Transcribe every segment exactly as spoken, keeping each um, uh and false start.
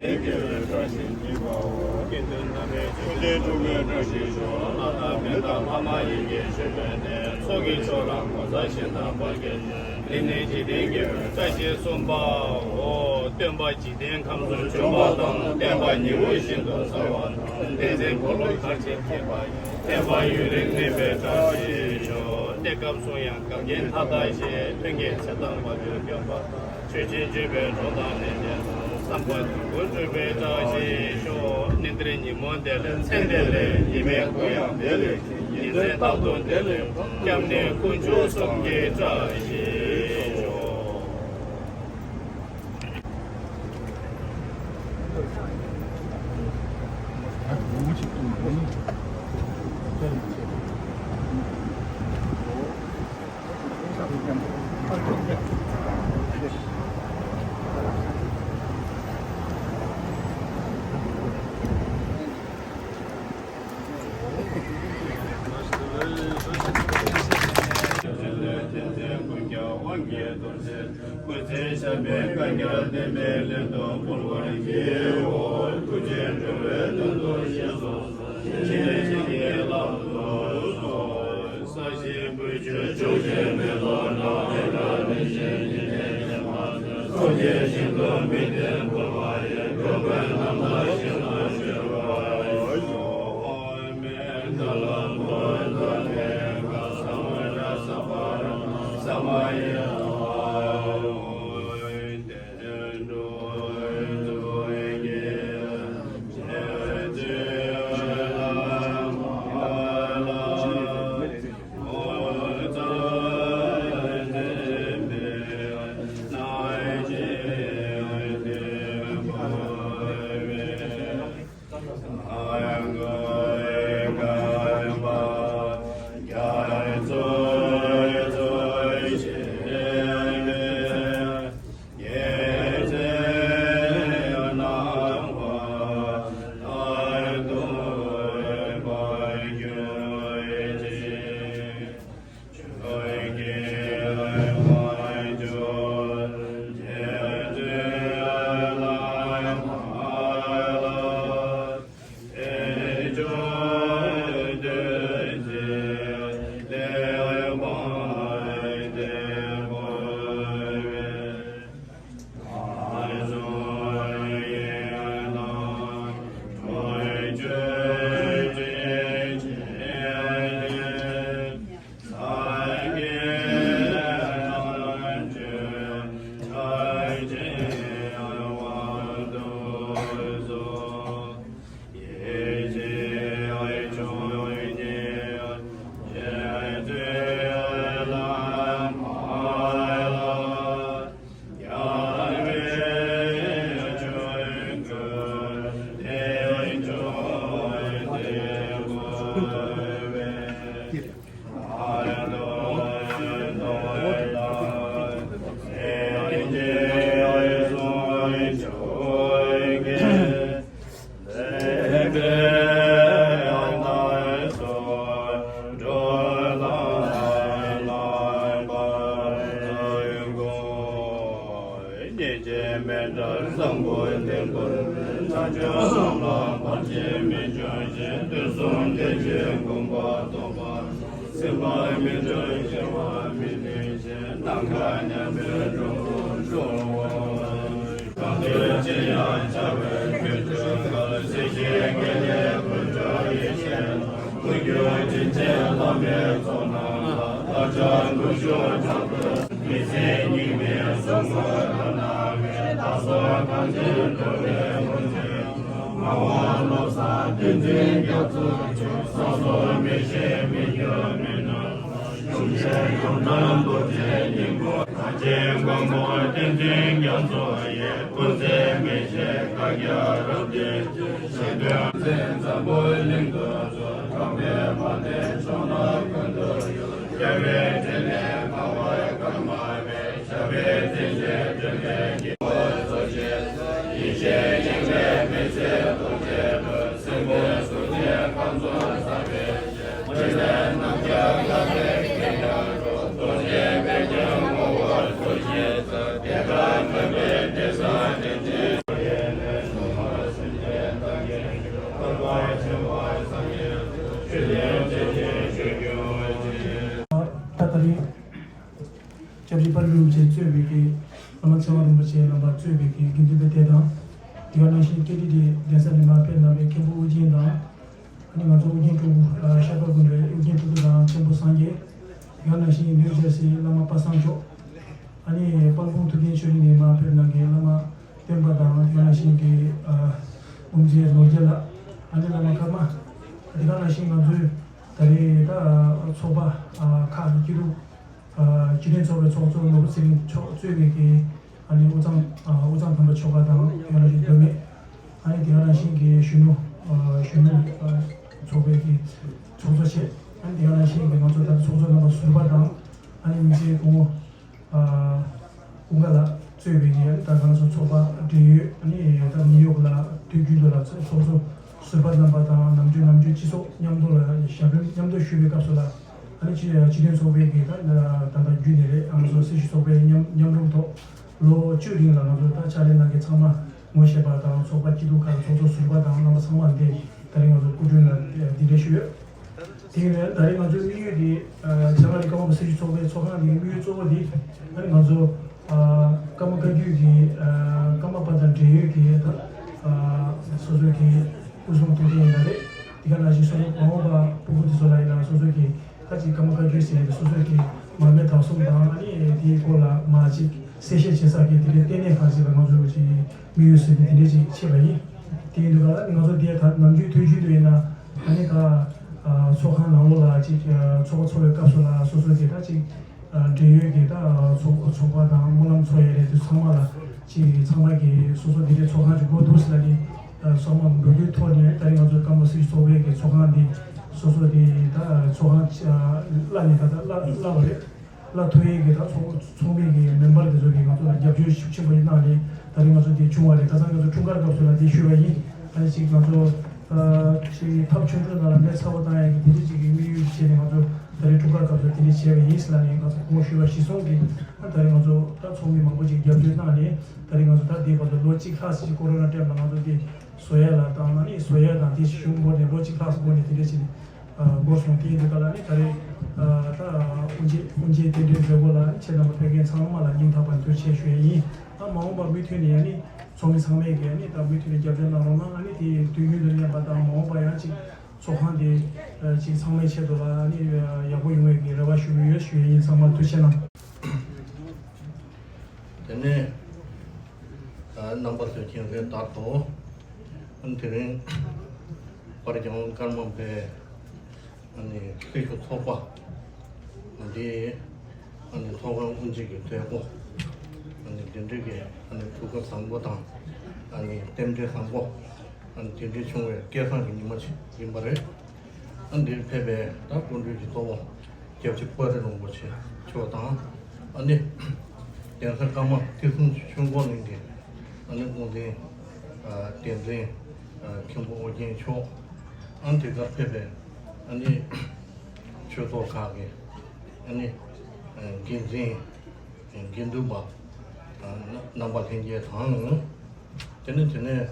ལྡན་གྱི་བཀྲ་ཤིས་ཀྱི་བ། དགེ་འདུན་དམ་པའི་ཆོས་འདི་འགྲུབ་པའི་བཀྲ་ཤིས་ཤོག །ལྷ་དང་མི་དང་ལྷ་མ་ཡིན་གྱི་མཆོད་པའི་གནས། ཚོགས་ཀྱི་མཆོག་རྣམས་ངོ་མཚར་ཞིང་དག་པར་གྱུར་ཅིག །འདི་ནི་འཇིག་རྟེན་གྱི་བཀྲ་ཤིས་གསུམ་པའོ། སྟོན་པ་འཇིག་རྟེན་ཁམས་སུ་བྱོན་པ་དང་། བསྟན་པ་ཉི་འོད་བཞིན་དུ་གསལ་བ་དང་། བསྟན་འཛིན་འཁོར་ལོ་མཐར་ཕྱིན་ཁྱད་པར་ཡོད། བསྟན་པ་ཡུན་རིང་གནས་པའི་བཀྲ་ཤིས་ཤོག །གནས་སྐབས་སུ་ཡང་འགལ་རྐྱེན་མཐའ་དག་ཞི། མཐུན་རྐྱེན་ཚེ་དང་བར་དོའི་དགོན་པ་དང་། ཆོས་ཆེན་བརྗོད་པའི་གྲོགས་དང་ལས་ཅན་དང་། བསམ་པ་དོན་ཀུན་འགྲུབ་པའི་བཀྲ་ཤིས་ཤོག །གནས་འདིར་ཉིན་མོ་བདེ་ལེགས་མཚན་བདེ་ལེགས། ཉི་མའི་གུང་ཡང་བདེ་ལེགས། ཉིན་མཚན་རྟག་ཏུ་བདེ་ལེགས། སྐྱབས་གནས་དཀོན་མཆོག་གསུམ་གྱི་བཀྲ་ཤིས་ཤོག་སྐྱབས་རྗེ་དཔལ་སྤྲུལ་རིན་པོ་ཆེ་གཙོས་པའི་གི་བླ་མ་ཚེ་དབང་རིན་པོ་ཆེ་རྣམ་པ་གཙོས་པའི་གི་དགེ་འདུན་པ་དེ་དང་། དེ་ག་ནང་བཞིན་ཀེ་ཊི་ཌི་གདན་ས་ནས་མར་ཕེབས་གནང་བའི་མཁན་པོ་ཨུ་རྒྱན་དང་། ཨ་ནི་ང་ཚོ་ཨུ་རྒྱན་སྤྲུལ་སྐུ་ཨ་ཤར་པ་དགོན་པའི་ཨུ་རྒྱན་སྤྲུལ་སྐུ་དང་མཁན་པོ་སངས་རྒྱས། དེ་ག་ནང་བཞིན་ནིའུ་ཇར་སིའི་བླ་མ་པ་སངས་མཆོག་ཨ་ནི་དཔལ་སྤུངས་ཐུབ་བསྟན་ཆོས་གླིང་ནས་མར་ཕེབས་གནང་མཁན་བླ་མ་བསྟན་པ་དང་། དེ་ག་ནང་བཞིན་གི་ཨ་དབུ་མཛད་ནོར་རྒྱས་ལགས། ཨ་ནི་བླ་མ་ཀརྨ། དེ་ག་ནང་བཞིན་ང་ཚོའི་ད་རེས་ད་ཚོགས་པ་ཨ་ཁག་གི་སྐྱིད་སྡུག་ཨ་སྤྱི་མཐུན་ཚོགས་པའི་ཚོགས་གཙོ་ནོར་བུ་ཚེ་རིང་མཆོག་གཙོས་པའི་གི་ཨ་ནི་དབུས་གཙང་ཨ་དབུས་གཙང་དམ་པ་ཆོ་ག་དང་། དེ་ག་ནང་བཞིན་མདོ་སྨད། ཨ་ནི་དེ་ག་ནང་བཞིན་གི་གཞོན་ནུ་ཨ་གཞོན་ནུ་ཨ་ཚོགས་པའི་གི་ཚོགས་གཙོ་བྱས། ཨ་ནི་དེ་ག་ནང་བཞིན་གི་ང་ཚོ་ད་ཚོགས་གཙོ་རྣམ་པ་ཟུར་པ་དང་། ཨ་ནི་མི་ཚེའི་སྐུ་ངོ་ཨ་ཀུན་དགའ་ལགས་གཙོས་པའི་གི་ཨ་ནི་ད་ག་ལ་སོགས་ཚོགས་པ་འབྲེལ་ཡོད། ཨ་ནི་ད་ནིའུ་ཡོག་ལ་དུས་རྒྱུན་དུ་ལ་ཚོགས་གཙོ་ཟུར་པ་རྣམ་པ་དང་། ནམ་རྒྱུན་ནམ་རྒྱུན་སྤྱི་ཚོགས་མཉམ་དུ་ལ་ཞབས་བརྟན་མཉམ་དུ་ཞུ་བའི་སྐབས་སུ་ལ། ཨ་ནི་སྤྱི་སྤྱི་མཐུན་ཚོགས་པའི་གི་ད་ད་ལྟ་བརྒྱུད་ནས་རེད། ཨ་ང་ཚོ་སྲི་ཞུ་ཚོགས་པའི་མཉམ་མཉམ་རུབ་ཐོག་ལོ་བཅུ་རིང་ལ་ང་ཚོ་ད་ཕྱག་ལས་གནང་མཁན་ཚང་མ་ངོ་ཤེས་པ་དང་། ཚོགས་པ་སྐྱིད་སྡུག་ཁག་ཚོགས་གཙོ་ཟུར་པ་དང་རྣམ་པ་ཚང་མ་འདི་ད་རེས་ང་ཚོ་སྐུ་མགྲོན་ལ་འདི་འདྲ་ཞུ་ཡོད། དེ་ནས་ད་རེས་ང་ཚོའི་དམིགས་ཡུལ་འདི་ཨ་བྱང་ཨ་རི་ཀརྨ་པ་སྲི་ཞུ་ཚོགས་པའི་ཚོགས་ཁང་འདིའི་དམིགས་ཡུལ་གཙོ་བོ་འདི། ཨ་ནི་ང་ཚོ་ཨ་ཀརྨ་བཀའ་བརྒྱུད་ཀྱི་ཨ་ཀརྨ་པ་དང་འབྲེལ་ཡོད་ཀྱི་ད་ཨ་སོ་སོའི་གི་སྐུ་གསུང་ཐུགས་རྟེན་ཡིན་ན་རེད། དེ་ག་ནང་བཞིན་སོ་སོ་མ་འོངས་པ་སྤུ་གུ་དེ་ཚོ་ལ་ཡིན་ན་སོ་སོའི་གི་ཁ་ཅིག་ཀརྨ་བཀའ་བརྒྱུད་ཟེར་ནས་སོ་སོའི་གི་མར་མེ་དག་གསུམ་དང་། ཨ་ནི་དེའི་སྐོར་ལ་མར་ཅིག་གསལ་བཤད་བྱེད་ས་གི་དེ་འདྲའི་ལྟེ་གནས་ཁང་ཞིག་ལ་ང་ཚོ་ཅིག་དམིགས་ཡུལ་ཟིན་ནས་དེ་འདྲས་ཅིག་ཕྱེས་པ་ཡིན། དེ་ཡིན་དུས་ག་ལ་ནི་ང་ཚོ་འདིར་ད་ནམ་རྒྱུན་དུས་རྒྱུན་དུ་ཡིན་ན་ཨ་ནི་ད་ཨ་ཚོགས་ཁང་ནང་ལོགས་ལ་ཅིག་ཨ་ཚོགས་པ་ཚོགས་པའི་སྐབས་སུ་ལ་སོ་སོ་གི་ད་ཅིག་ཨ་འབྲེལ་ཡོད་ཀྱི་ད་ཚོགས་ཚོགས་པ་དང་སྨོན་ལམ་ཚོགས་ཡ་རེད་དུས་ཚང་མ་ལ་ཅིག་ཚང་མ་གི་སོ་སོ་འདི་འདྲའི་ཚོགས་ཁང་ཅིག་དགོས་འདུག་ཟེར་ལ་ནི་ཨ་སོགས་མ་འབོད་སྐུལ་ཐོག་ནས་ད་རེས་ང་ཚོའི་ཀརྨ་སྲི་ཞུ་ཚོགས་པའི་གི་ཚོགས་ཁང་འདི་སོ་སོ་གི་ད་ཚོགས་ཁང་ཨ་གླ་ནས་ད་ད་གླ་གླ་བ་རེད། གླ་ཐོབ་ཡས་ཀྱི་ད་ཚོགས་ཚོགས་མི་གི་མེམ་བར་དེ་ཚོ་གིས་ང་ཚོ་ལ་རྒྱབ་སྐྱོར་ཤུགས་ཆེན་པོ་ཞིག་གནང་ནས་ད་རེས་ང་ཚོ་འདི་བྱུང་བ་རེད། ཁ་སང་ང་ཚོ་འཁྲུངས་སྐར་སྐབས་སུ་ལ་འདི་ཞུས་པ་ཡིན། ཨ་ནི་ཅིག་ང་ཚོ་ཨ་ཅིག་ཐབ་ཆུང་ཆུང་ནང་ལ་མེ་ཚ་བོ་བཏང་ཡས་ཀྱི་དེ་འདྲ་ཅིག་གི་དམིགས་ཡུལ་བྱས་ནས་ང་ཚོ་ད་རེས་འཁྲུངས་སྐར་སྐབས་སུ་དེ་འདྲ་བྱས་པ་ཡིན་ཟེར་ལབ་ནས། ང་ཚོ་གོང་ཞུས་པ་གཞིར་བཟུང་གིས་ཨ་ད་རེས་ང་ཚོ་ད་ཚོགས་མི་མང་པོ་ཅིག་རྒྱབ་སྐྱོར་གནང་ནས་ད་རེས་ང་ཚོ་ད་འདིའི་བར་དུ་ལོ་གཅིག་ལྷག་ཙམ་ཅིག་ཀོ་རོ་ན་ཊའིམ་ལ་ང་ཚོ་འདི་བཟོ་ཡས་ལ་དང་། ཨ་ནི་བཟོ་ཡས་དང་དེ་གཞུང་འགོ་ནས་ལོ་གཅིག་ལྷག་ཙམ་འགོར་ནས་དེ་འདྲ་ཅིག་ནས། ཨ་འགོ་སོང་། དེ་ཡིན་དུས་ག་ལ་ནི་ད་རེས་ཨ་ད་དབུ་འབྱེད་དབུ་འབྱེད་རྟེན་འབྲེལ་མཛད་སྒོ་ལ་ནི་ཁྱེད་རྣམ་པ་ཕེབས་མཁན་ཚང་མ་ལ་སྙིང་ཐག་པ་ནས་ཐུགས་རྗེ་ཆེ་ཞུ་ཡས་ཡིན། ཨ་མ་འོངས་པར་མུ་མཐུད་ནས་ཡང་ནི་ཚོགས་མི་ཚང་མས་ཀྱིས་ནི་ད་མུ་མཐུད་ནས་རྒྱབ་སྐྱོར་གནང་རོགས་གནང་། ཨ་ནི་དེ་དུས་རྒྱུན་དུ་ནི་ཡང་པ་དང་མ་འོངས་པ་ཡང་ཅིག་ཚོགས་ཁང་དེ་ཨ་ཅིག་ཚང་མའི་ཆེད་དུ་ལ་ནི་ཡག་པོ་ཡོང་བའི་གི་རེ་བ་ཞུ་གི་ཡོད་ཞུ་ཡས་ཡིན། ཚང་མ་ཐུགས་རྗེ་ཆེ་གནང་། དེ་ནས་ཨ་རྣམ་པ་ཚོས་མཁྱེན་གསལ་ལྟར་དུ། ཨ་ནི་དེ་རིང་དཔལ་ལྗོངས་ཀརྨ་པའི་ཨ་ནི་སྲི་ཞུ་ཚོགས་པ་འདི་ཨ་ནི་ཚོགས་ཁང་དབུ་འབྱེད་ཀྱི་མཛད་སྒོ་ཨ་ནི་དེ་འདྲའི་གི་ཨ་ནི་གོ་སྐབས་བཟང་པོ་དང་ཨ་ནི་རྟེན་འབྲེལ་བཟང་པོ་ཨ་ནི་དེ་འདྲའི་བྱུང་བའི་སྐལ་བཟང་གི་ཉི་མ་ཞིག་ཡིན་པ་རེད། ཨ་འདིར་ཕེབས་པའི་ད་སྐུ་མགྲོན་གྱི་གཙོ་བོ་སྐྱབས་རྗེ་དཔའ་རིས་རིན་པོ་ཆེ་མཆོག་དང་། ཨ་ནི་གདན་ས་ཀརྨ་ཐོས་བསམ་ཆོས་འཁོར་གླིང་གི་ཨ་ནི་དབུ་འཛིན་ཨ་བསྟན་འཛིན་ཨ་མཁན་པོ་ཨོ་རྒྱན་མཆོག་ཨ་དེ་གར་ཕེབས་པའི་ཨ་ནི་ཆོས་ཚོགས་ཁག་གི་ཨ་ནི་ཨ་འགན་འཛིན་དགེ་འདུན་པ་ཨ་རྣམ་པ་ལྷན་རྒྱས་དང་། དེ་ནས་དེ་ནས་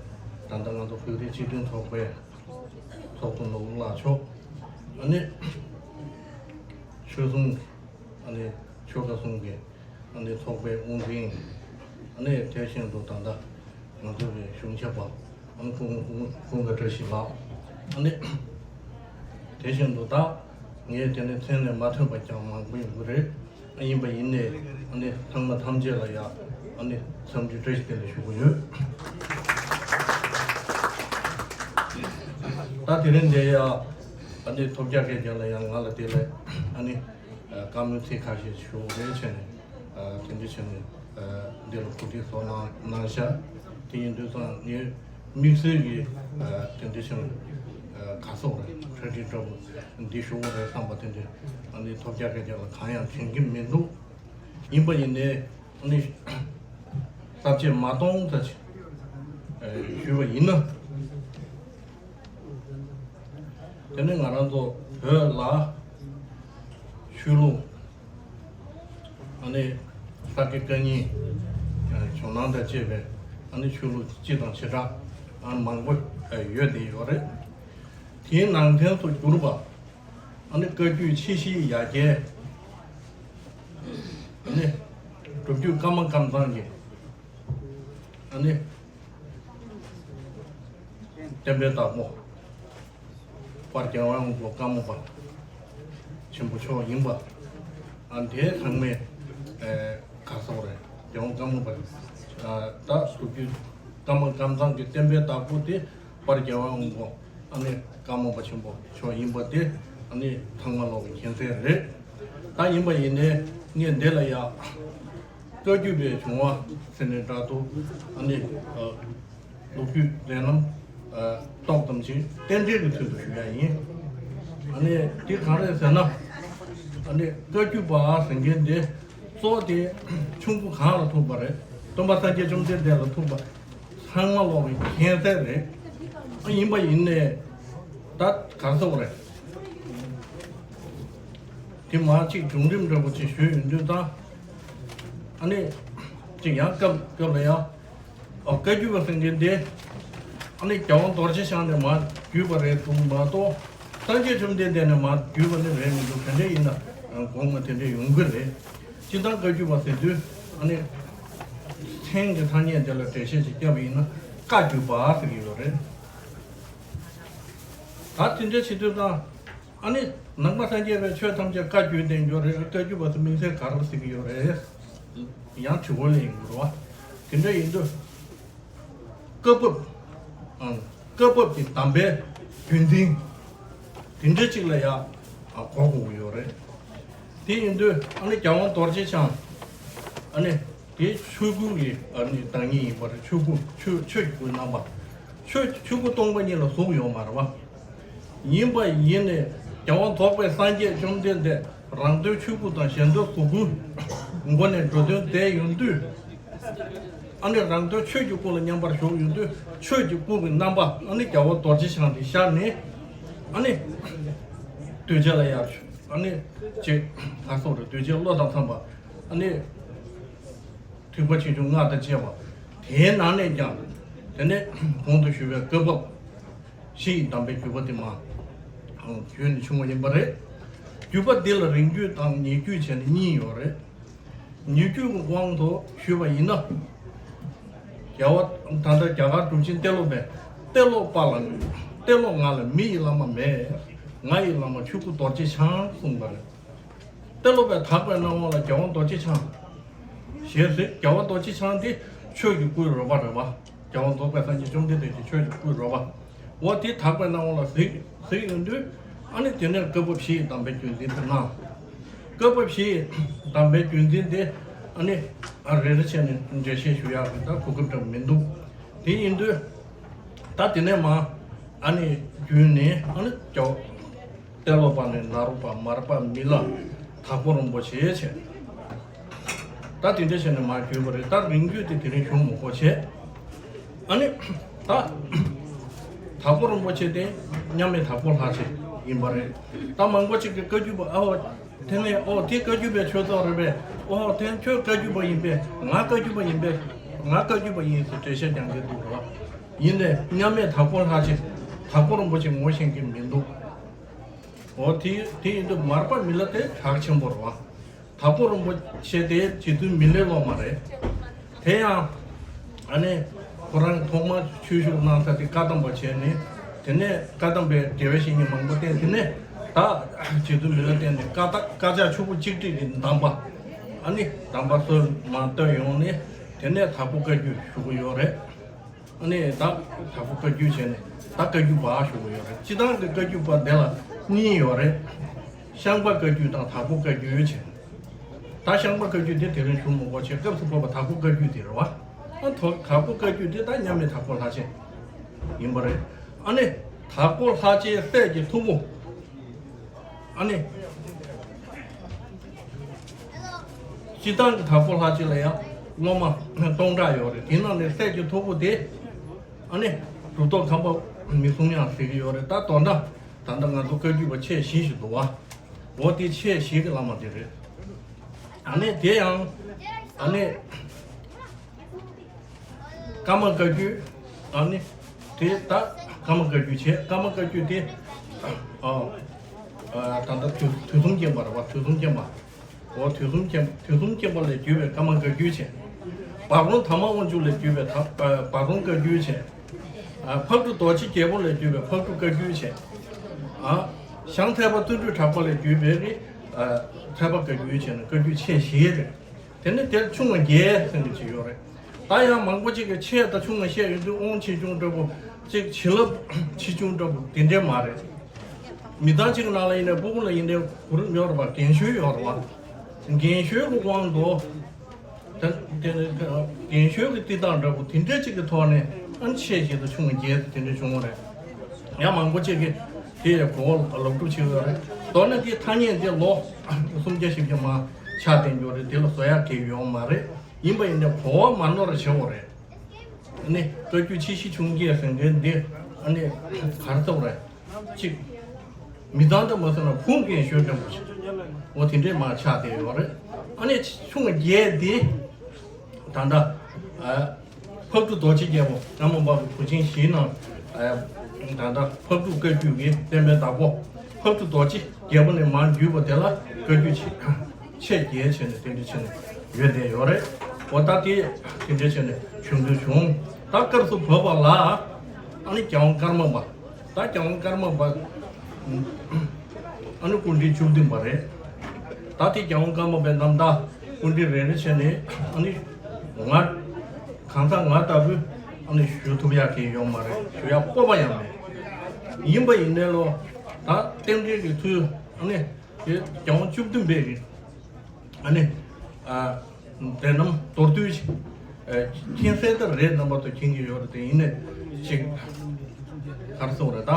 ད་ལྟ་ང་ཚོ་བོད་རིགས་སྤྱི་མཐུན་ཚོགས་པའི་ཚོགས་གཙོ་ནོར་བུ་ལགས་མཆོག་ཨ་ནི་ཆོས་གསུམ་ཨ་ནི་ཆོལ་ཁ་གསུམ་གྱི་ཨ་ནི་ཚོགས་པའི་དབུ་འཛིན། ཨ་ནི་དེ་བཞིན་དུ་ད་ལྟ་ང་ཚོ་གི་གཞུང་ཞབས་པ་ཨ་ནི་ཀུན་ཀུན་ཀུན་དགའ་བཀྲ་ཤིས་ལགས། ཨ་ནི་དེ་བཞིན་དུ་ད་ངས་དེ་ནས་མཚན་ནས་མ་ཐོན་པ་ཀྱང་མང་པོ་ཡོང་གི་རེད། ཨ་ཡིན་པ་ཡིན་ནའི་ཨ་ནི་ཚང་མ་ཐམས་ཅད་ལ་ཡང་ཨ་ནི་འཚམས་འདྲི་བཀྲ་ཤིས་བདེ་ལེགས་ཞུ་གི་ཡོད། ད་དེ་རིང་འདིར་ཡང་ཨ་ནི་ཐོབ་རྒྱལ་སྐད་རྒྱལ་ལ་ཡང་ང་ལ་དེ་ལ་ཨ་ནི་བཀའ་མོལ་ཚིག་ཁ་ཤས་ཞུ་རེ་བྱས་ནས་དེ་འདྲ་བྱས་ནས་འདི་ལ་གོ་སྒྲིག་སོགས་གནང་གནང་ཤག་དེ་ཡིན་དུས་ཙང་ངས་དམིགས་བསལ་གྱི་དེ་འདྲ་བྱས་ནས་ག་སོགས་རེད་གྲ་སྒྲིག་འདྲ་པོ་འདི་ཞུ་དགོས་རེད་བསམ་པ་དེ་འདྲ་ཨ་ནི་ཐོབ་རྒྱལ་སྐད་རྒྱལ་ལ་གང་ཡང་དྲན་གྱི་མི་འདུག་ཡིན་པ་ཡིན་ནའི་ཨ་ནི་ས་བཅད་མ་སྟོང་ཙམ་ཞིག་ཞུས་པ་ཡིན་ན། དེ་ནི་ང་རང་ཚོ་བོད་ལ་ཆོས་ལུགས་ཨ་ནི་ས་དགེ་བཀའ་རྙིང་ཇོ་ནང་དང་བཅས་པའི་ཨ་ནི་ཆོས་ལུགས་སྤྱི་དང་བྱེ་བྲག་ཨ་མང་པོ་ཡོད་དེ་ཡོད་རེད། དེའི་ནང་དོན་དུ་གྱུར་པ་ཨ་ནི་བཀའ་བརྒྱུད་ཆེ་བཞིའི་ཡ་གྱལ་ཨ་ནི་ སྒྲུབ་བརྒྱུད་ཀརྨ་ཀམ་ཚང་གི་ཨ་ནི་བསྟན་པའི་བདག་པོ། དཔལ་རྒྱལ་བའི་དབང་པོ་ཀརྨ་པ་ཆེན་པོ་མཆོག་ཡིན་པ། ཨ་དེ་ཚང་མས་ཨེ་ག་རེ་ཟེར་དགོས་རེད། རྒྱལ་དབང་ཀརྨ་པ་ཨ་ད་སྒྲུབ་བརྒྱུད་ཀརྨ་ཀམ་ཚང་གི་བསྟན་པའི་བདག་པོ་དེ་དཔལ་རྒྱལ་བའི་དབང་པོ་ཨ་ནི་ཀརྨ་པ་ཆེན་པོ་མཆོག་ཡིན་པ་དེ་ཨ་ནི་ཚང་མ་ལོག་གི་མཁྱེན་གསལ་རེད། ད་ཡིན་པ་ཡིན་ནའི་ངས་འདི་ལ་ཡ་བཀའ་བརྒྱུད་པའི་བྱུང་བ་ཟེར་ནས་འདྲ་འདུག་ཨ་ནི་ཨ། ལོ་རྒྱུས་ལས་རྣམ་ཨ་ཏོག་ཙམ་ཞིག་རྟེན་འབྲེལ་གྱི་ཚུལ་དུ་ཞུ་ཡ་ཡིན། ཨ་ནི་དེ་གང་རེད་ཟེར་ན། ཨ་ནི་བཀའ་བརྒྱུད་པ་ཟེར་མཁན་དེ་གཙོ་བོ་དེ་ཆུང་ཀུ་གང་ལ་ཐུག་པ་རེད། སྟོན་པ་སངས་རྒྱས་བཅོམ་ལྡན་འདས་ལ་ཐུག་པ་ཚང་མ་ལོག་གི་མཁྱེན་གསལ་རེད། ཨ་ཡིན་པ་ཡིན་ནའི་ད་ག་རེ་ཟེར་དགོས་རེད། དེ་མ་གཅིག་བྱུང་རིམ་འདྲ་པོ་ཅིག་ཞུས་ཡོང་དུས་ད་ཨ་ནི་ཅིག་ཡང་སྐབས་སྐབས་ལ་ཡང་། ཨ་བཀའ་བརྒྱུད་པ་ཟེར་མཁན་དེ་ཨ་ནི་རྒྱལ་དབང་རྡོ་རྗེ་འཆང་ནས་མར་བརྒྱུད་པ་རེད་འདུག་མ་གཏོགས། སངས་རྒྱས་བཅོམ་ལྡན་འདས་ནས་མར་བརྒྱུད་པ་ནི་རེད་མི་འདུག་དེ་འདྲ་ཡིན་ན་དགོངས་པ་དེ་འདྲ་ཡོང་གི་རེད། སྤྱིར་བཏང་བཀའ་བརྒྱུད་པ་ཟེར་དུས་ཨ་ནི་མཚན་གྱི་ཐ་སྙད་དེ་ལ་འགྲེལ་བཤད་ཅིག་བརྒྱབ་པ་ཡིན་ན་བཀའ་བརྒྱུད་པ་ཟེར་གྱི་ཡོད་རེད། ད་དེ་འདྲ་བྱེད་དུས་ད། ཨ་ནི་ནང་པ་སངས་རྒྱས་པའི་ཆོས་ཐམས་ཅད་བཀའ་བརྒྱུད་ལྡན་ཡོད་རེད། བཀའ་བརྒྱུད་པ་དེ་དམིགས་བསལ་ག་རེ་ཟེར་གྱི་ཡོད་རེད། ཡང་དྲི་བ་ལེན་དགོས་རེད་བ། དེ་འདྲ་ཡིན་དུས་བཀའ་བབས། ཨང་། བཀའ་བབས་ཀྱི་གདམས་པའི་བརྒྱུད་འཛིན་དེ་འདྲ་ཅིག་ལ་ཡ་ཨ་གོ་དགོས་ཀྱི་ཡོད་རེད། དེ་ཡིན་དུས་ཨ་ནི་རྒྱལ་དབང་རྡོ་རྗེ་འཆང་ཨ་ནི། དེ་ཆོས་སྐུ་ཡི་ཨ་ནི་བདག་ཉིད་ཡིན་པ་རེད། ཆོས་སྐུ་ཆོས་ཆོས་ཀྱི་སྐུའི་རྣམ་པ། ཆོས་ཆོས་སྐུ་སྟོང་པ་ཉིད་ལ་གཟུགས་ཡོད་མ་རེད་བ། ཡིན་པ་ཡིན་ནས་རྒྱལ་དབང་རྫོགས་པའི་སངས་རྒྱས་བཅོམ་ལྡན་འདས་རང་དོན་ཆོས་སྐུ་དང་གཞན་དོན་གཟུགས་སྐུའི་སྒོ་ནས་འགྲོ་དོན་མཛད་ཡོང་དུས། ཨ་ནི་རང་དོན་ཆོས་ཀྱི་སྐུ་ལ་མཉམ་པར་བཞུགས་ཡོང་དུས་ཆོས་ཀྱི་སྐུ་གི་རྣམ་པ་ཨ་ནི་རྒྱལ་བ་རྡོ་རྗེ་འཆང་དེ་ཤར་ནས་ཨ་ནི་གདུལ་བྱ་ལ་ཡར་ཨ་ནི་ཅེས་ད་སོགས་རེད། གདུལ་བྱའི་བློ་དང་འཚམས་པ་ཨ་ནི། ཐེག་པ་ཆེ་ཆུང་སྔགས་དང་བཅས་པ། དེའི་ནང་ནས་ཀྱང་དེ་ནས་གོང་དུ་ཞུས་པའི་བཀའ་བབས་བཞི་ཡི་གདམས་པའི་བརྒྱུད་པ་དེ་མ་བརྒྱུད་ནས་བྱུང་བ་ཡིན་པ་རེད། བརྒྱུད་པ་འདི་ལ་རིང་བརྒྱུད་དང་ཉེ་བརྒྱུད་བྱས་ནས་གཉིས་ཡོད་རེད། ཉེ་བརྒྱུད་ཀྱི་དབང་དུ་ཞུས་པ་ཡིན་ན། རྒྱལ་བ་ད་ལྟ་རྒྱ་གར་གྲུབ་ཆེན་ཏེ་ལོ་པས་ཏེ་ལོ་པ་ལ་ཏེ་ལོ་ང་ལ་མི་ཡི་བླ་མ་མེད། ང་ཡི་བླ་མ་ཆོས་སྐུ་རྡོ་རྗེ་འཆང་གསུངས་པ་རེད། ཏེ་ལོ་པས་དག་པའི་སྣང་བ་ལ་རྒྱལ་དབང་རྡོ་རྗེ་འཆང་ཞེས་གཟིགས། རྒྱལ་བ་རྡོ་རྗེ་འཆང་དེ་ཆོས་ཀྱི་སྐུའི་རོལ་པ་རེད་བ། རྒྱལ་དབང་རྫོགས་པའི་སངས་རྒྱས་བཅོམ་ལྡན་འདས་ཀྱི་ཆོས་ཀྱི་སྐུའི་རོལ་པ། འོ་དེ་དག་པའི་སྣང་བ་ལ་གཟིགས་གཟིགས་ཡོང་དུས་ཨ་ནི་དེ་ནས་བཀའ་བབས་བཞི་ཡི་གདམས་པའི་བརྒྱུད་འཛིན་དུ་གནང་། བཀའ་བབས་བཞི་ཡི་གདམས་པའི་བརྒྱུད་འཛིན་དེ་ཨ་ནི་ཨ་རེ་རེ་བྱས་ནས་འགྲེལ་བཤད་ཞུ་ཡག་གི་ད་གོ་སྐབས་འདྲ་མི་འདུག་དེ་ཡིན་དུས་ད་དེ་ནས་མ་ཨ་ནི་བརྒྱུད་ནས་ཨ་ནི་རྒྱལ་བ། ཏེ་ལོ་པ་ནས་ནཱ་རོ་པ་མར་པ་མི་ལ་དྭགས་པོ་རིན་པོ་ཆེ་བྱས། ད་དེ་འདྲ་བྱས་ནས་མར་བརྒྱུད་པ་རེད། ད་རིང་བརྒྱུད་དེ་དེ་རིང་ཞུ་མི་དགོས་བྱས། ཨ་ནི་ད་དྭགས་པོ་རིན་པོ་ཆེ་དེ་མཉམ་མེད་དྭགས་པོ་ལྷ་རྗེ་ཡིན་པ་རེད། ད་མང་པོ་ཅིག་གིས་བཀའ་བརྒྱུད་པ་ཨ་འོ་དེ་ནས་ཨོ་དེ་བཀའ་བརྒྱུད་པའི་ཆོས་ཚོགས་རེད་པས། ཨོ་དེ་ཁྱོད་བཀའ་བརྒྱུད་པ་ཡིན་པས། ང་བཀའ་བརྒྱུད་པ་ཡིན་པས། ང་བཀའ་བརྒྱུད་པ་ཡིན་ཟེར་འགྲེལ་བཤད་རྒྱག་མཁན་འདུག་རེད་བ། ཡིན་ནས་མཉམ་མེད་དྭགས་པོ་ལྷ་རྗེ་དྭགས་པོ་རིན་པོ་ཆེ་ངོ་ཤེས་མཁན་མི་འདུག་འོ་དེ་དེ་ཡིན་དུས་མར་པ་མི་ལ་དེ་གྲགས་ཆེན་པོ་རེད་བ། དྭགས་པོ་རིན་པོ་ཆེ་དེ་རྗེ་བཙུན་མི་ལའི་སློབ་མ་རེད། དེ་ཡང་ཨ་ནི་ཁོ་རང་ཐོག་མ་ཆོས་ཞུགས་གནང་ས་དེ་བཀའ་གདམས་པ་བྱས་ནས། དེ་ནས་བཀའ་གདམས་པའི་འགྲེལ་བའི་བཤེས་གཉེན་མང་པོ་བསྟེན། དེ་ནས་ད་རྗེ་བཙུན་མི་ལ་བསྟེན་ནས་བཀའ་རྟགས་བཀའ་ཕྱག་ཆུ་བོ་གཅིག་སྒྲིལ་གྱི་གདམས་པ། ཨ་ནི་གདམས་པ་སོར་མོས་བཏོན་ཡོང་ནས། དེ་ནས་དྭགས་པོ་བཀའ་བརྒྱུད་ཞུ་གི་ཡོད་རེད། ཨ་ནི་ད་དྭགས་པོ་བཀའ་བརྒྱུད་བྱས་ནས་ད་བཀའ་བརྒྱུད་པ་ཞུ་གི་ཡོད་རེད། སྤྱིར་བཏང་གི་བཀའ་བརྒྱུད་པ་འདི་ལ་གཉིས་ཡོད་རེད། ཤངས་པ་བཀའ་བརྒྱུད་དང་དྭགས་པོ་བཀའ་བརྒྱུད་བྱས། ད་ཤངས་པ་བཀའ་བརྒྱུད་དེ་དེ་རིང་ཞུ་མི་དགོས་བྱས། སྐབས་སུ་བབས་པ་དྭགས་པོ་བཀའ་བརྒྱུད་དེ་རེད་བ། ཨ་དོ་དྭགས་པོ་བཀའ་བརྒྱུད་དེ་ད་མཉམ་མེད་དྭགས་པོ་ལྷ་རྗེ་ཡིན་པ་རེད། ཨ་ནི་དྭགས་པོ་ལྷ་རྗེའི་སྲས་ཀྱི་ཐུ་བོ། ཨ་ནི། སྤྱིར་བཏང་གི་དྭགས་པོ་ལྷ་རྗེ་ལ་ཡང་སློབ་མ་སྟོང་ཕྲག་ཡོད་རེད། དེ་ནང་ནས་སྲས་ཀྱི་ཐུ་བོ་དེ་ཨ་ནི་གྲུབ་ཐོབ་ཁམས་པ་མི་གསུང་དབྱངས་ཟེར་གྱི་ཡོད་རེད། ད་དོན་དག་ད་ལྟ་ང་ཚོ་བཀའ་བརྒྱུད་པ་ཆེ་བཞི་ཞིག་འདུག་བ། འོ་དེ་ཆེ་བཞི་གི་བླ་མ་དེ་རེད། ཨ་ནི་དེ་ཡང་ཨ་ནི། ཀརྨ་བཀའ་བརྒྱུད། ཨ་ནི། དེ་ད་ཀརྨ་བཀའ་བརྒྱུད་བྱས། ཀརྨ་བཀའ་བརྒྱུད་དེ། ཨ། ཨ། ད་ལྟ་དུས་དུས་གསུམ་མཁྱེན་པ་རེད་བ། དུས་གསུམ་མཁྱེན་པ། འོ་དུས་གསུམ་མཁྱེན་དུས་གསུམ་མཁྱེན་པ་ལས་བརྒྱུད་པའི་ཀརྨ་བཀའ་བརྒྱུད་བྱས། འབའ་རོམ་དར་མ་དབང་ཕྱུག་ལས་བརྒྱུད་པའི་ད་འབའ་རོམ་བཀའ་བརྒྱུད་བྱས། ཨ་ཕག་གྲུ་རྡོ་རྗེ་རྒྱལ་པོ་ལས་བརྒྱུད་པའི་ཕག་གྲུ་བཀའ་བརྒྱུད་བྱས། ཨ་ཞང་ཐེག་པ་བརྩོན་འགྲུས་གྲགས་པ་ལས་བརྒྱུད་པའི་གི་ཨ་ཐེག་པ་བཀའ་བརྒྱུད་བྱས་ནས་བཀའ་བརྒྱུད་ཆེ་བཞི་རེད། དེ་ནས་དེར་ཆུང་བ་བརྒྱད་ཟེར་གྱི་ཅིག་ཡོད་རེད། ད་ཡང་མང་པོ་ཅིག་གིས་ཆེ་དང་ཆུང་ལ་བཤད་ཡོང་དུས་དབང་ཆེ་ཆུང་འདྲ་པོ་ཅིག་བྱིན་རླབས་ཆེ་ཆུང་འདྲ་པོ་དེ་འདྲས་མ་རེད། མི་ཚང་གཅིག་ནང་ལ་ཡིན་ནའི་སྤུ་གུ་ལ་ཡིན་ནའི་གུ་རུ་ཡོད་རེད་པ། རྒན་གཞོན་ཡོད་རེད་པ། རྒན་གཞོན་གྱི་དབང་དུ་ད་དེ་ནི་རྒན་གཞོན་གྱི་བསྟི་སྟངས་འདྲ་པོ་དེ་འདྲས་ཅིག་གི་ཐོག་ནས་ཨ་ཆེ་བཞི་དང་ཆུང་བརྒྱད་དེ་འདྲས་བྱུང་བ་རེད། ཡང་མང་པོ་ཅིག་གིས་དེ་གོ་བ་ལོག་སྒྲུབ་བྱེད་ཀྱི་ཡོད་རེད། མདོར་ན་དེའི་ཐ་སྙད་དེ་ལོ་སུམ་བརྒྱ་བཞི་བརྒྱ་མ་ཆགས་བསྡད་ཡོད་རེད། དེ་ལ་བཟོ་ཡག་གི་ཡོད་མ་རེད། ཡིན་པ་ཡིན་ནའི་གོ་བ་མ་ནོར་བྱེད་དགོས་རེད། ཨ་ནི་བཀའ་བརྒྱུད་ཆེ་བཞི་ཆུང་བརྒྱད་ཟེར་མཁན་འདི་ཨ་ནི་ག་རེ་ཟེར་དགོས་རེད། གཅིག་མི་ཚང་འདྲ་མ་ཟེར་ན་ཁུངས་སྐྱེལ་ཤོས་འདྲ་པོ་ཞིག་འོ་དེ་འདྲས་མ་ཆགས་བསྡད་ཡོད་རེད། ཨ་ནི་ཆུང་བརྒྱད་འདི་ད་ལྟ་ཨ་ཕག་གྲུ་རྡོ་རྗེ་རྒྱལ་པོ་ཀརྨ་པ་གི་བུ་ཆེན་བཞིའི་ནང་ཨ་ད་ལྟ་ཕག་གྲུ་བཀའ་བརྒྱུད་ཀྱི་བསྟན་པའི་བདག་པོ་ཕག་གྲུ་རྡོ་རྗེ་རྒྱལ་པོ་ནས་མར་བརྒྱུད་པ་དེ་ལ་བཀའ་བརྒྱུད་ཆེ་ཆེ་བརྒྱད་བྱས་ནས་དེ་འདྲ་བྱས་ནས་ཡོད་བསྡད་ཡོད་རེད། འོ་ད་དེ་དེ་འདྲ་བྱས་ནས་བྱུང་དུས་བྱུང་། ད་སྐབས་སུ་བབས་པ་ལ་ཨ་ནི་རྒྱལ་དབང་ཀརྨ་པ། ད་རྒྱལ་དབང་ཀརྨ་པ་ཨ་ནི་སྐུ་ཕྲེང་བཅུ་བདུན་པ་རེད། ད་དེ་རྒྱལ་དབང་ཀརྨ་པའི་རྣམ་ཐར་སྐུ་ཕྲེང་རེ་རེ་བྱས་ནས་ཨ་ནི་ང་གང་ཟག་ང་ལྟ་བུས་ཨ་ནི་ཞུ་ཐུབ་ཡག་གི་ཡོད་མ་རེད། ཞུ་ཡག་སྤོབས་པ་ཡང་མེད། ཡིན་པ་ཡིན་ནའི་ལོ་ད་རྟེན་འབྲེལ་གྱི་ཚུལ་ཨ་ནི་དེ་རྒྱལ་དབང་བཅུ་བདུན་པའི་གི་ཨ་ནི་ཨ་དེ་རྣམས་མདོར་བསྡུས་ཤིག་ཨ་མཁྱེན་གསལ་ལྟར་རེད། རྣམ་པ་ཚོ་མཁྱེན་གྱི་ཡོད་རེད། དེ་ཡིན་ནའི་ཅིག་ག་རེ་ཟེར་དགོས་རེད། ད་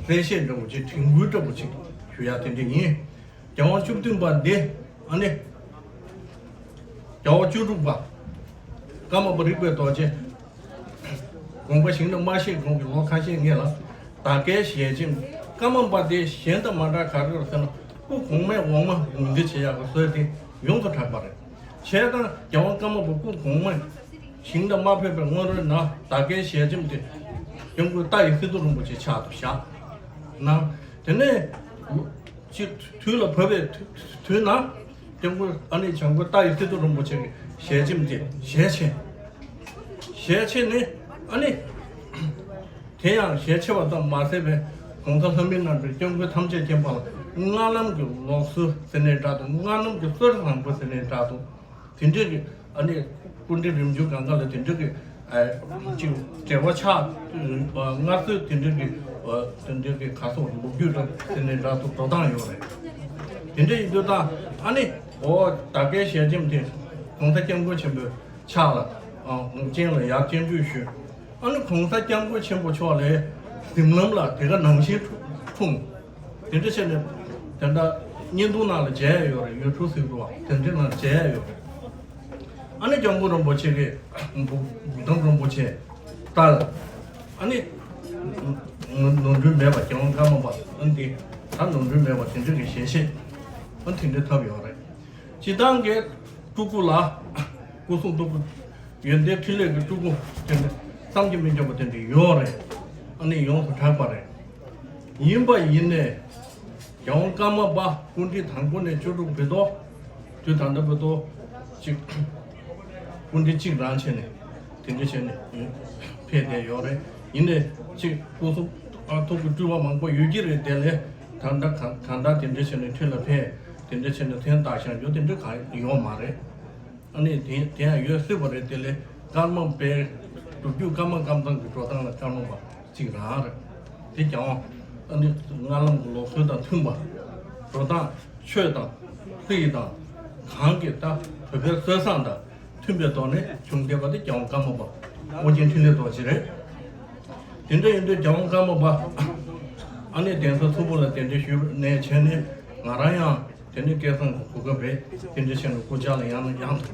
གསལ་བཤད་འདྲ་པོ་ཅིག་དྲན་སྐུལ་འདྲ་པོ་ཅིག་ཞུ་ཡག་དེ་འདྲ་ཡིན། རྒྱལ་དབང་བཅུ་བདུན་པ་འདི་ཨ་ནི་རྒྱལ་བ་བཅུ་དྲུག་པ་ཀརྨ་པ་རིག་པའི་རྡོ་རྗེ་དགོངས་པ་ཞིང་ལ་མ་བཞེངས་གོང་གི་ལོ་ཁ་ཤས་སྔོན་ལ་བདག་བསྐྱེད་ཞལ་ཆེམས། ཀརྨ་པ་དེ་གཞན་དང་མ་འདྲ་ག་རེ་རེད་ཟེར་ན་སྐུ་གོང་མའི་འོག་མ་ངོས་འཛིན་བྱེད་ཡག་གི་སྲོལ་དེ་ཡོངས་སུ་གྲགས་པ་རེད། བྱས་ཙང་རྒྱལ་དབང་ཀརྨ་པ་སྐུ་གོང་མ་ཞིང་ལ་མ་ཕེབས་པའི་སྔོན་རོལ་ན་བདག་བསྐྱེད་ཞལ་ཆེམས་དེ་སྐྱབས་མགོན་ཏཱ་ཡི་སི་ཏུ་རིན་པོ་ཆེའི་ཕྱག་ཏུ་བཞག་གནང་། དེ་ནས་ཅིག་དུས་ལ་བབས་པའི་དུས་དུས་ན་སྐྱབས་མགོན་ཨ་ནི་བྱམས་མགོན་ཏཱ་ཡི་སི་ཏུ་རིན་པོ་ཆེ་གི་ཞལ་ཆེམས་དེ་ཞལ་ཆེ། ཞལ་ཆེ་ནི་ཨ་ནི་དེ་ཡང་ཞལ་ཆེ་བ་ཙམ་མ་ཟད་པའི་གོང་ས་ལྷ་མིའི་རྣམ་འཕྲུལ་སྐྱབས་མགོན་ཐམས་ཅད་མཁྱེན་པ་ལ་སྔགས་ལམ་གྱི་ལུགས་སྲོལ་ཟེར་ནའི་འདྲ་འདུག་སྔགས་ལམ་གྱི་སྲོལ་བཟང་པོ་ཟེར་ནའི་འདྲ་འདུག་དེ་འདྲའི་གི་ཨ་ནི་སྐུ་ཕྲེང་རིམ་བྱོན་གང་ག་ལ་དེ་འདྲའི་གི་ཨ་ཅིག་འབྲེལ་བ་ཆགས། སྔར་སྲོལ་དེ་འདྲའི་གི་ཨ་དེ་འདྲའི་གི་ག་སོགས་ལོ་རྒྱུས་འདྲ་དེ་འདྲའི་འདྲ་ཐོག་འགྲོ་སྟངས་ཡོད་རེད། དེ་འདྲ་ཡིན་དུས་ད་ཨ་ནི་འོ་བདག་བསྐྱེད་ཞལ་ཆེམས་དེ་གོང་ས་སྐྱབས་མགོན་ཆེན་པོའི་ཕྱག་ལ་ཨ་སྤྱན་ལ་ཡར་སྤྱན་འབུལ་ཞུས། ཨ་ནི་གོང་ས་སྐྱབས་མགོན་ཆེན་པོ་མཆོག་ལ་གཟིམ་ལམ་ལ་དེ་ག་ནང་བཞིན་འཁྲུངས། དེ་འདྲ་བྱས་ནས་དེ་འདྲ་བརྙན་ཐུང་ནང་ལ་མཇལ་ཡ་ཡོད་རེད། ཡུ་ཊུབ་ཟེར་འདུག་བ། དེ་འདྲའི་ནང་མཇལ་ཡ་ཡོད་རེད། ཨ་ནི་སྐྱབས་མགོན་རིན་པོ་ཆེ་གིས་བུ་བུ་དམ་རིན་པོ་ཆེ་ལྟར་ཨ་ནི་ནོར་འཁྲུལ་མེད་པ་རྒྱལ་དབང་ཀརྨ་པ་ཨ་ནི་དེ་ད་ནོར་འཁྲུལ་མེད་པ་དེ་འདྲ་གི་ཞལ་བཞེས་ཨ་ནི་དེ་འདྲ་ཐོབ་ཡོད་རེད། སྤྱིར་བཏང་གི་སྤྲུལ་སྐུ་ལ་སྐུ་གསུང་ཐུགས་ཀྱི་ཡོན་ཏན་འཕྲིན་ལས་ཀྱི་སྤྲུལ་སྐུ་དེ་འདྲ་བསམ་གྱིས་མི་ཁྱབ་པ་དེ་འདྲ་ཡོད་རེད། ཨ་ནི་ཡོངས་སུ་གྲགས་པ་རེད། ཡིན་པ་ཡིན་ནའི་རྒྱལ་དབང་ཀརྨ་པ་སྐུ་ཕྲེང་དང་པོ་ནས་བཅུ་དྲུག་བར་དུ་དུས་ད་ལྟ་བར་དུ་གཅིག་སྐུ་ཕྲེང་གཅིག་རང་བྱས་ནས་དེ་འདྲ་བྱས་ནས་ཕེབས་བསྡད་ཡོད་རེད། ཡིན་ནའི་གཅིག་སྐུ་གསུང་ཐུགས་ཀྱི་སྤྲུལ་པ་མང་པོ་ཡོད་ཀྱི་རེད། དེ་ལས་ད་ལྟ་གང་གང་ལྟར་དེ་འདྲ་བྱས་ནས་འཕྲིན་ལས་ཕེབས། དེ་འདྲ་བྱས་ནས་ཐེངས་བདག་ཞང་ཞུ་དེ་འདྲ་གང་ཡོད་མ་རེད། ཨ་ནི་དེ་དེ་ཡང་ཡོད་སྲིད་པ་རེད། དེ་ལས་ཀརྨ་པའི་སྒྲུབ་བརྒྱུད་ཀརྨ་ཀམ་ཚང་གི་འགྲོ་སྟངས་ལ་ཀརྨ་པ་གཅིག་རང་རེད། དེ་ཀྱང་ཨ་ནི་སྔགས་ལམ་གྱི་ལུགས་སྲོལ་དང་མཐུན་པ། འགྲོ་སྟངས་ཆོས་དང་སྲིད་དང་གང་གི་ད་བོད་པའི་སྲོལ་བཟང་དང་མཐུན་པའི་ཐོག་ནས་བྱུང་བསྡད་པ་དེ་རྒྱལ་དབང་ཀརྨ་པ་ཨོ་རྒྱན་འཕྲིན་ལས་རྡོ་རྗེ་རེད། དེ་འདྲ་ཡིན་དུས་རྒྱལ་དབང་ཀརྨ་པ་ཨ་ནི་གདན་ས་ཚུལ་ཁྲིམས་ལ་གདན་འདྲེན་ཞུས་ནས་བྱས་ནས་ང་རང་ཡང་དེ་ནས་སྐལ་བཟང་གི་གོ་སྐབས་རེད། དེ་འདྲ་བྱས་ནས་སྐུ་བཅར་ལ་ཡང་ནས་ཡང་དུ་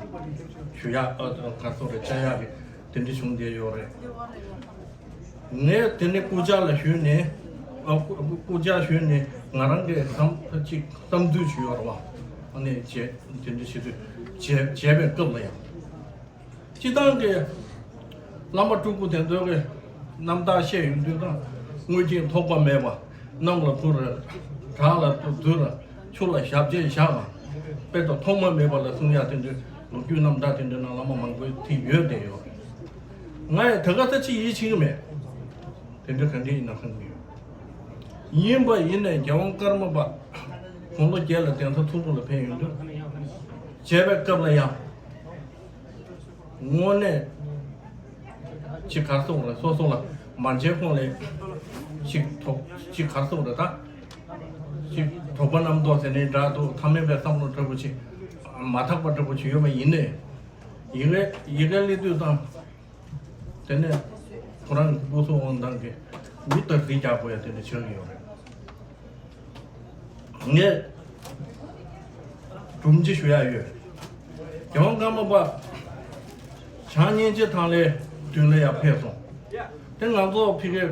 ཞུ་ཡག་ཨ་ག་སོགས་རེ་བཅར་ཡག་གི་དེ་འདྲ་བྱུང་བསྡད་ཡོད་རེད། ངས་དེ་ནས་སྐུ་བཅར་ལ་ཞུས་ནས་ཨ་སྐུ་སྐུ་བཅར་ཞུས་ནས་ང་རང་གི་བསམ་ཅིག་བསམ་ཚུལ་ཞུས་ཡོད་རེད་བ། ཨ་ནི་བྱས་དེ་འདྲ་བྱེད་དུས་བྱས་བྱས་པའི་སྐབས་ལ་ཡང་། སྤྱིར་བཏང་གི་བླ་མ་སྤྲུལ་སྐུ་དེ་ཚོའི་གི་རྣམ་ཐར་བཤད་ཡོང་དུས་ད་དངོས་གཞི་ཐོགས་པ་མེད་པ། གནམ་ལ་འཕུར་ར། བྲག་ལ་འཛུལ་ར། ཆུ་ལ་ཞབས་རྗེས་བཞག་གམ། དཔེ་དང་ཐོག་མ་མེད་པ་ལ་གསུང་ཡག་དེ་འདྲའི་ལོ་རྒྱུས་རྣམ་ཐར་དེ་འདྲའི་ནང་བླ་མ་མང་པོའི་ཐིག་ཡོད་དེ་ཡོད། ང་ཡང་དེ་ག་ད་ཅི་ཡིད་ཆེས་ཀྱི་མེད། དེ་འདྲ་ག་འདྲ་ཡིན་ན་གང་གི་ཡོད། ཡིན་པ་ཡིན་ནས་རྒྱལ་དབང་ཀརྨ་པ་དགུང་ལོ་བརྒྱད་ལ་གདན་ས་ཐུགས་ཁུར་ལ་ཕེབས་ཡོང་དུས། བྱས་པའི་སྐབས་ལ་ཡང་དངོས་གནས་ཅི་གར་སོང་རེད། སོ་སོ་ལ་མ་མཇལ་གོང་ལས་ཅིག་དོགས་ཅིག་གར་སོང་རེད། ད་ཅིག་དོགས་པ་རྣམ་རྟོག་ཟེར་ནའི་འདྲ་འདུག་ཐ་མལ་པའི་བསམ་བློ་འདྲ་པོ་ཅིག་མ་དག་པ་འདྲ་པོ་ཅིག་ཡོད་པ་ཡིན་ནའི། ཡི་གེ་ཡི་གེ་སླེབས་དུས་དང་། དེ་ནས་ཁོ་རང་གི་སྐུ་གཟུགས་དབང་ཐང་གི་མི་ལྟར་གཟིགས་རྒྱག་དགོས་ཡ་དེ་འདྲ་ཆགས་ཀྱི་ཡོད་རེད། ངས་སྒྲུབ་མཆིད་ཞུ་ཡ་ཡོད། རྒྱལ་དབང་ཀརྨ་པ་བྱང་སྙིང་རྗེ་ཐང་ལའི་མདུན་ལ་ཡར་ཕེབས་སོང་། དེ་ང་ཚོ་ཕི་གེ་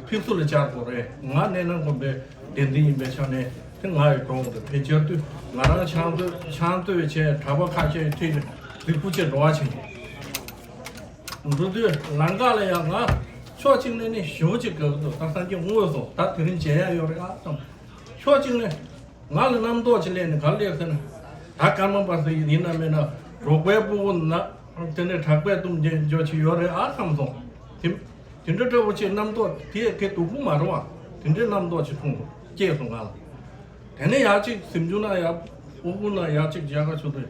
ཕེབས་བསུ་ལ་བཅར་དགོས་རེད། ང་གནས་ན་དགོན་པའི་གདན་འདྲེན་ཡིན་པའི་ཆ་ནས་དེ་ང་ཡི་གྲོགས་རེད། ཕལ་ཆེར་དུས་ང་རང་ཆང་མཛོད་ཆང་མཛོད་བྱས་གྲྭ་པ་ཁ་ཤས་ཁྲིད་རྫིག་པོ་བྱས་འགྲོ་བ་བྱེད། འགྲོ་དུས་ལམ་ཁ་ལ་ཡང་ང་ཕྱོགས་གཅིག་ནས་ནི་ཞེ་པོ་ཅིག་དགའ་གི་འདུག་ད་སངས་རྒྱས་དངོས་སུ་ད་དེ་རིང་མཇལ་ཡ་ཡོད་རེད་ཨ་བསམ། ཕྱོགས་གཅིག་ནས་ང་ལ་རྣམ་རྟོག་ཅིག་སླེབས་ནས་ག་རེ་སླེབས་ཟེར་ན། ད་ཀརྨ་པ་ཟེར་ཡིན་ན་མིན་ན་རོགས་པའི་སྤུ་གུ་ན་དེ་ནས་དྲེགས་པས་བཏུམས་མཁན་འཇོག་ཅིག་ཡོད་རེད་ཨ་བསམ་སོང་། དེ་དེ་འདྲ་འདྲ་བོ་ཅིག་རྣམ་རྟོག་དེ་གའི་སྡུག་པོ་མ་རེད་བ། དེ་འདྲའི་རྣམ་རྟོག་ཅིག་ཐོན་སོང་སྐྱེས་སོང་ང་ལ། དེ་ནས་ཡར་གཅིག་གཟིམ་ཆུང་ན་ཡར་ཨོ་ཁུ་ན་ཡར་གཅིག་མཇལ་ཁ་ཞུ་དུས།